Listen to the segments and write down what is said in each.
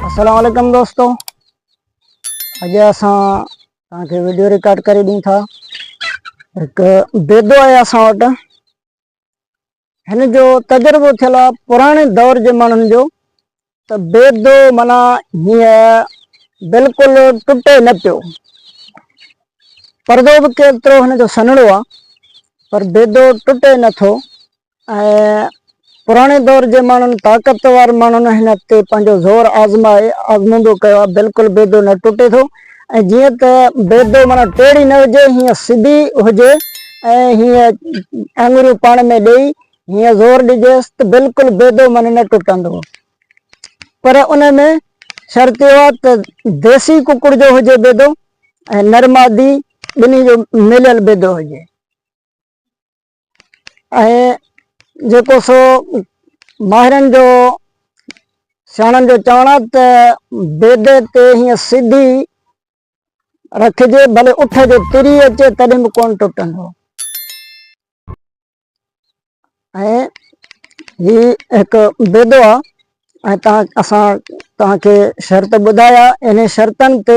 السلام عليڪم دوستو اڄ اسان توهان کي ويڊيو رڪارڊ ڪري ڏيون ٿا هڪ بيدو آهي اسان وٽ هن جو تجربو ٿيل آهي پراڻي دور جي ماڻهن جو ته بيدو معنيٰ هيئن بلڪل ٽٽي نه پيو پردو به ڪيترو هن جو سنهڙو آهي پر بيدو ٽٽي نٿو ۽ پراڻي دور جي ماڻهن طاقتور ماڻهن هن تي پنهنجو زور آزمائي آزمودو ڪيو آهي بلڪل بيدو نه ٽٽي ٿو ۽ جيئن ته بيدو معنيٰ ٽيڙي نه هجي هيئن سڌي هجي ۽ هيئن آڱريون پاڻ ۾ ڏيئي هيئن زور ڏجيس ته بلڪل بيدو معنيٰ نه ٽٽندو پر ان ۾ شرط اهو آهي ته ديسي ڪڪڙ جو هجي بيدو ۽ نر مادي ٻنهي جو مليل بيدو هجي. ۽ جيڪو سو ماهرن جو سياڻن جو چوڻ آهي ته بيدي تي هيئن سڌي رکجي ڀلي اٺ جو تري اچي تڏهن به ڪونه ٽٽندو ۽ هي هڪ بيدو آهي ۽ تان اسان توهان کي شرط ٻڌايا انهن شرطن تي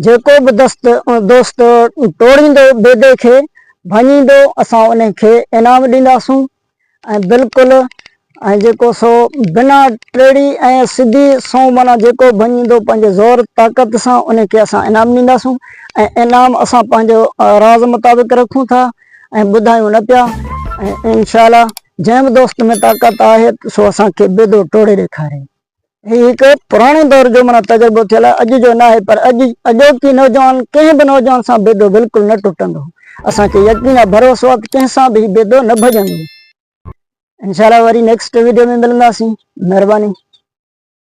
جيڪو به دست دوست ٽوڙيندو بيدي کي ڀڃيندو اسان ان کي انعام ڏينداسون ۽ بلڪل ۽ جيڪو سو بنا ٽيڙي ۽ سڌي سون معنيٰ جيڪو ڀڃيندو پنهنجي زور طاقت سان ان کي اسان انعام ڏينداسون ۽ انعام اسان پنهنجو راز مطابق رکون ٿا ۽ ٻڌايون نه پيا ۽ انشاء الله جنهن به دوست ۾ طاقت آهي سو اسان کي بيدو ٽوڙي ڏيکاري. هي هڪ پراڻي دور جو معنيٰ تجربو ٿيل آهي اڄ جو ناهي پر اڄ اڄوڪي نوجوان ڪنهن به نوجوان سان بيدو بلڪل نه ٽٽندو اسان کي يقين آهي ڀروسو آهي ته ڪنهن سان به هي بيدو نه ڀڄندو انشاء الله وري نيڪسٽ ويڊيو ۾ ملنداسين مهرباني.